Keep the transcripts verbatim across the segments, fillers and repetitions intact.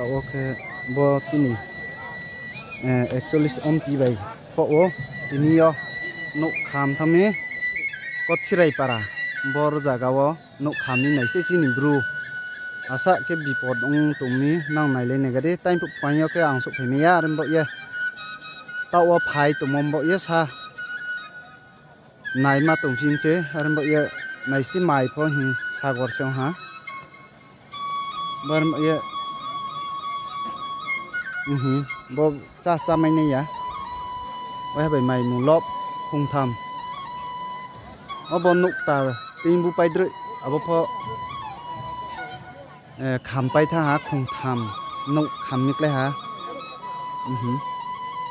Taoh wo khe bo tini, eh, ekchollis ompi bai khoh wo tini yo nouh kham thanng mi Kochirai para. Bor zaga wo nouh kham mi nai ste chini bru. Asa khe bipod ong tong mi nang nailai nai ga di. Time phuh phaing yo khe ang souhphai mai ya, are baoh ye. Taoh wo phai tongmo baoh ye sa. Naima tongphi mi se, are baoh ye nai ste mai pho hing sagor se ong ha. Bar ye, mhm, bo chá chá mai nai ya. Waiha bai mai mung lop khongtham. Obo nouh ta tei bu pai droi, abo pho, eh, khampai thanng ha khongtham. Nouh kham mi klái ha. Mhm.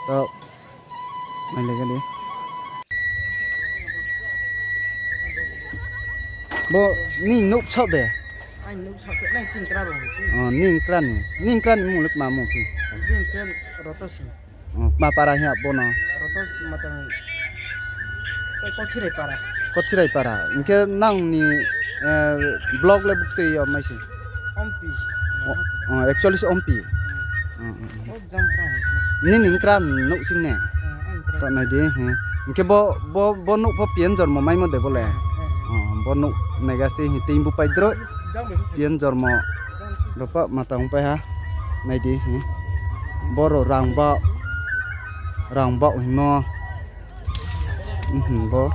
To Nailai ga di. Bo ni nouh bsaoh de? Aini nouh bsaoh khe nang chini kra rao se. O, ni kra ni. Ni kra ni mung le kma mung phi? Bini khe Roto Sing. O, kma para hing ya bo no? Roto matang. Tei Kochirai para. Kochirai para. Hing khe nang ni, eh, block le buktui yo mai se? Ompi. O, o, ekchollis ompi. Hmm. O, o, o. O, jang pra. Nini kra nouh sing ne? Hmm, ang kra. To nai di, he. Hing khe bo, bo, bo nouh pho P N Jormo maimo de bo le? Hmm, hmm. O, bo nouh nai ga ste, he, tei bu pai droi. Jang bai. P N Jormo. Jang. Ropa matang pai ha. Nai di, he. Boro rang ba, rang ba hingmo. Mhm, bo.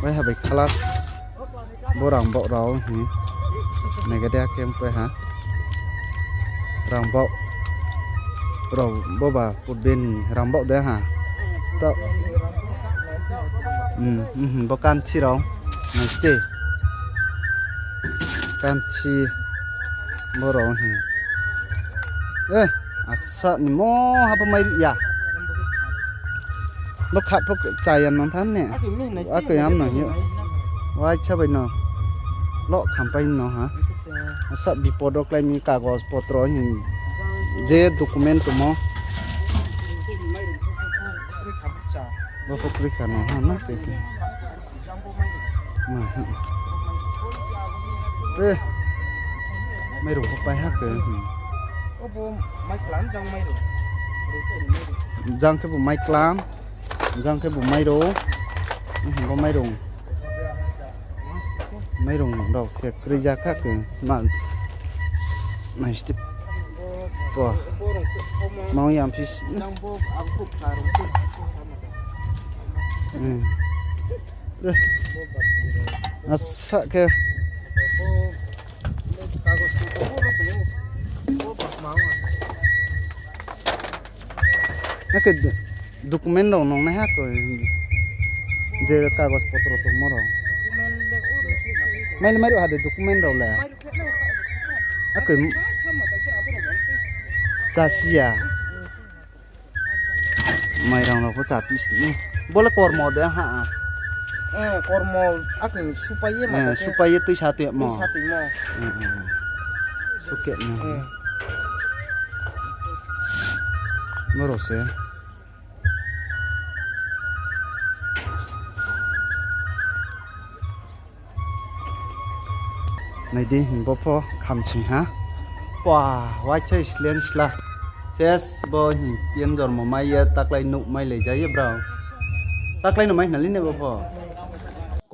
Waiha bai khalas. Bo rang baoh rao, hmm. Nai ga de khe pai ha. Rang baoh rao bo ba putbin rang baoh de ha. To, hmm, hmm, bo kanthi rao. Nai ste. Kanthi bo rao, hmm. Eh, asa ni mo ha bo mai ri ya. Bo khat pho chaya nang than ne. Akoi ham no hing yo. Waisa bai no. Lo khampai no ha. Asa bipod wo klái mi kagos potro hing. Je document tongmo. Bo pho kroi kha no ha na khe khe. Ma, hmm. Te. Mairung pho pai ha khe, hmm. Obo mai klam jang mairung. Jang khe bo mai klam. Jang khe bo mairung. Hmm, bo mairung. Mairung rao se kroi ja kha khe. Ma. Nai stip. Po. Bo rung khe kho ma. Mang yang phi. Jang bo ang khup kha rung khe. Hmm. Asa khe. Ake document rao nung nai ha koi. Je kagos potro tongmo rao. Mai le mairuh ha de document rao le. Ake chasi ya. Mairang rao pho chati sini. Bo le kormo de ha. Eh, kormo, akhe supai ye ma, eh, de khe supai ye tuisa tuimo. Tuisa tuimo. Hmm, hmm, hmm. Suke no. Eh. Boro se. Nai di, bo pho khamsing ha. Pah, waisa slen sla. Ses, bo hing P N Jormo mai ye, taklái nouh mai lai ja ye brao. Taklái no mai hna li ne bo pho.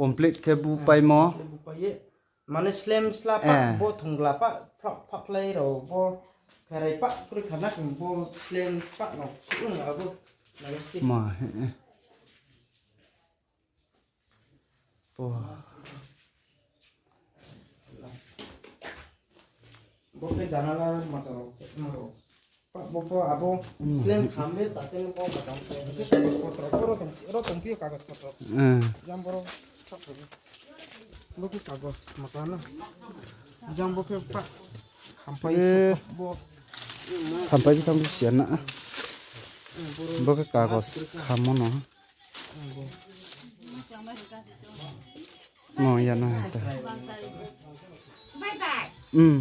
Complete khe bu paimo. Mane slem sla pa, eh, bo thongla pa, phlak phaklai rao, bo pherai pa, kroi khana khe bo slem pa no, suh abo. Ma, eh, eh. Po. Bo khe janala mata rao, ma rao. Pa, bo pho abo, hmm, slem kham le, ta tei bo mata rao. Khe kagos potro, ro tong, ro tong phi kagos potro. Hmm. Jang boro, bo khe kagos mata na. Jang bo khe pa, khampai, eh, bo. Khampai bithang bisi ya na. Hmm, boro. Bo khe kagos khamo no. No, ya no, ta. Hmm.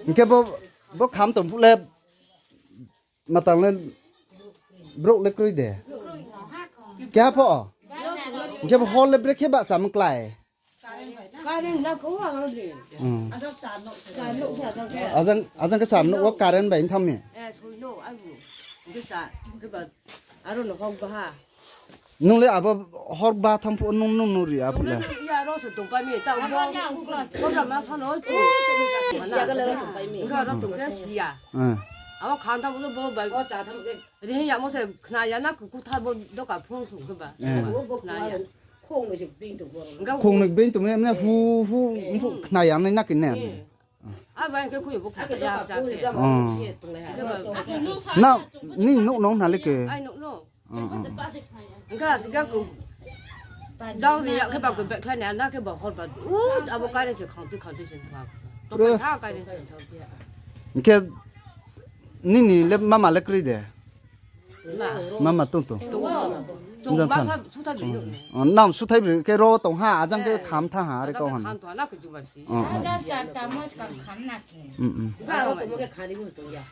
Hing khe bo, bo kham tong phuh le, matang le, brouh le kroi de. Keha pho? Hing khe bo hor le brekhe bahcha mklái. Current na kho ang ni. Hmm. Ajang, ajang khe char nouh wo current bai thanng mi. Eh, soi no, ai bu. Hingkhe cha, hingkhe ba, aro no hok baha. Nung le abo hor ba thanng phuh nung, nung nuh ri abo le. Nung le ya ro se tongpai mi, ta bo. Bo ro ma sa no, tu. Hingkhe aro tong khe si ya. Eh. Abo khan thanng bo bo bai. Ri hing ya mo se khna ya na, ku, kutha bo doka phone thung khe ba. Eh. Khna ya. Khong noi being tong mi, hu, hu, hu, khna ya nai na khe ne. Abo hingkhe khoi bo khna ya sa khe. Oh. Hingkhe ba. Na, ni nouh no hna le khe. Ai nouh no. Oh, oh, oh. Hingkhe asika ku. Jang ni ya khe ba ku bekhlai ni ana khe ba hor ba. U, abo kare se khangti khangti se thang. To khe tha kare se thang. Hingkhe nini le mama le kroi de. Ma. Mama tong tong. Tong. Tong. Jang ma than. Sa, suthai bri. Oh, nam suthai bri khe ro tong ha, ajang khe kham tha ha, are kau han. Kham tha na khe juba si. Oh, oh. Ajang jar ta mo skang kham na khe. Mm, mm. Ba ro tong mo khe khari mo tong ya.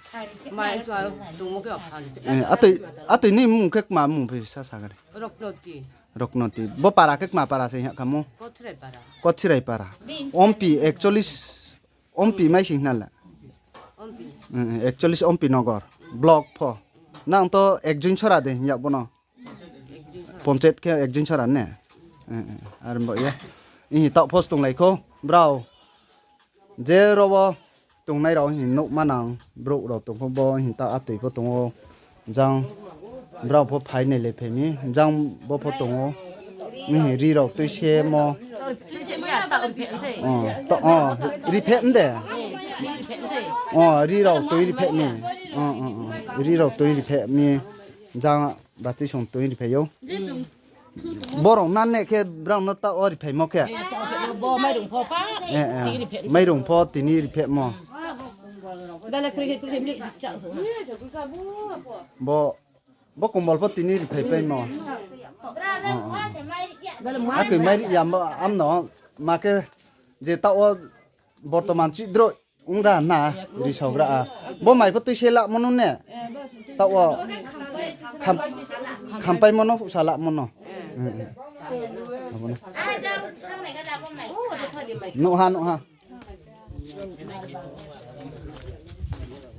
Mai sa tong mo khe khari. Eh, atoi, atoi ni mung khe kma mung phi sa sa gari. Roknoti. Roknoti. Bo para khe kma para se hing kha mo? Kochirai para. Kochirai para. Ompi ekchollis. Ompi mai sing hna la. Ompi. Eh, eh, ekchollis Ompi Nogor. Block pho. Nang to Ekjoinsora de hing ya bono. Ekjoinsora. Ponchet khe Ekjoinsora ne. Eh, eh, ar bo ye. Ihi taoh pho se tonglai kho. Brao. Je ro wo tongnai rao hing nouh manang. Brouh rao tong kho bo hing ta atoi pho tong ou. Jang brao pho phai nai le phai mi, jang bo pho tong ou. Nini ri rao tui se mo. Oh, to, oh, ri phe mde. Oh, ri rao tui ri phe mi. Oh, oh, oh. Ri rao tui ri phe mi. Jang ba tui song tui ri phe ou. Borok nan ne khe brao no ta o ri phaimo khe. Bo mairung pho pa. Eh, eh. Tini ri phe. Mairung pho tini ri phe mo. Bele kri kri kri kri cha. Bo, bo kombol pho tini ri phai pai mo. Bele ma. Akoi mai ri ya mo, am no, ma khe je ta o bortoman chidro. Ong ra na, ri saogra a. Bo mai pho tui se la mo no ne. Taoh wo. Kham, khampaimo no, husa la mo no. Eh, eh. Abo no. Nuh ha, nuh ha.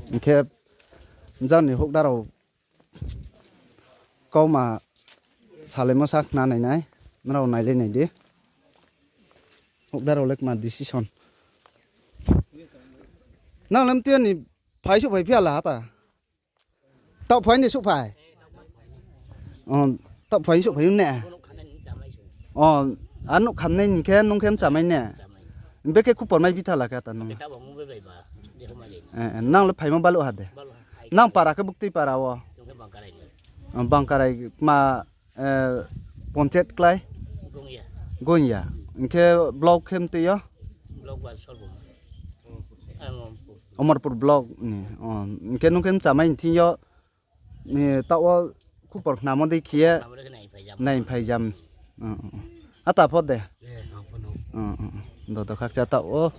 Hing khe jang ni houhda rao kauma salaimo sa khna nai nai, nrao nailai nai di. Houhda rao le kma decision. Nang le mtui ni phai souhphai phi ya la ha ta? Taoh phai ni souhphai? Oh, taoh phai souhphai ne? Oh, a nouh khamnai ni khe nung khe mchamai ne? Bekhe khupor mai bi tha la khe ta nung? Eh, eh, nang le phaimo baluh ha de? Nang para khe buktui para wo? Oh, Bangkarai kma, eh, ponchet klái? Gonya. Hing khe block khe mtui yo? Omorpur block ni. Oh, hing khe nung khe mchamai ni thing yo, taoh wo khupor khnamo dei khe ye nai phai jam. Ata pho de? Dodo khakcha taoh wo.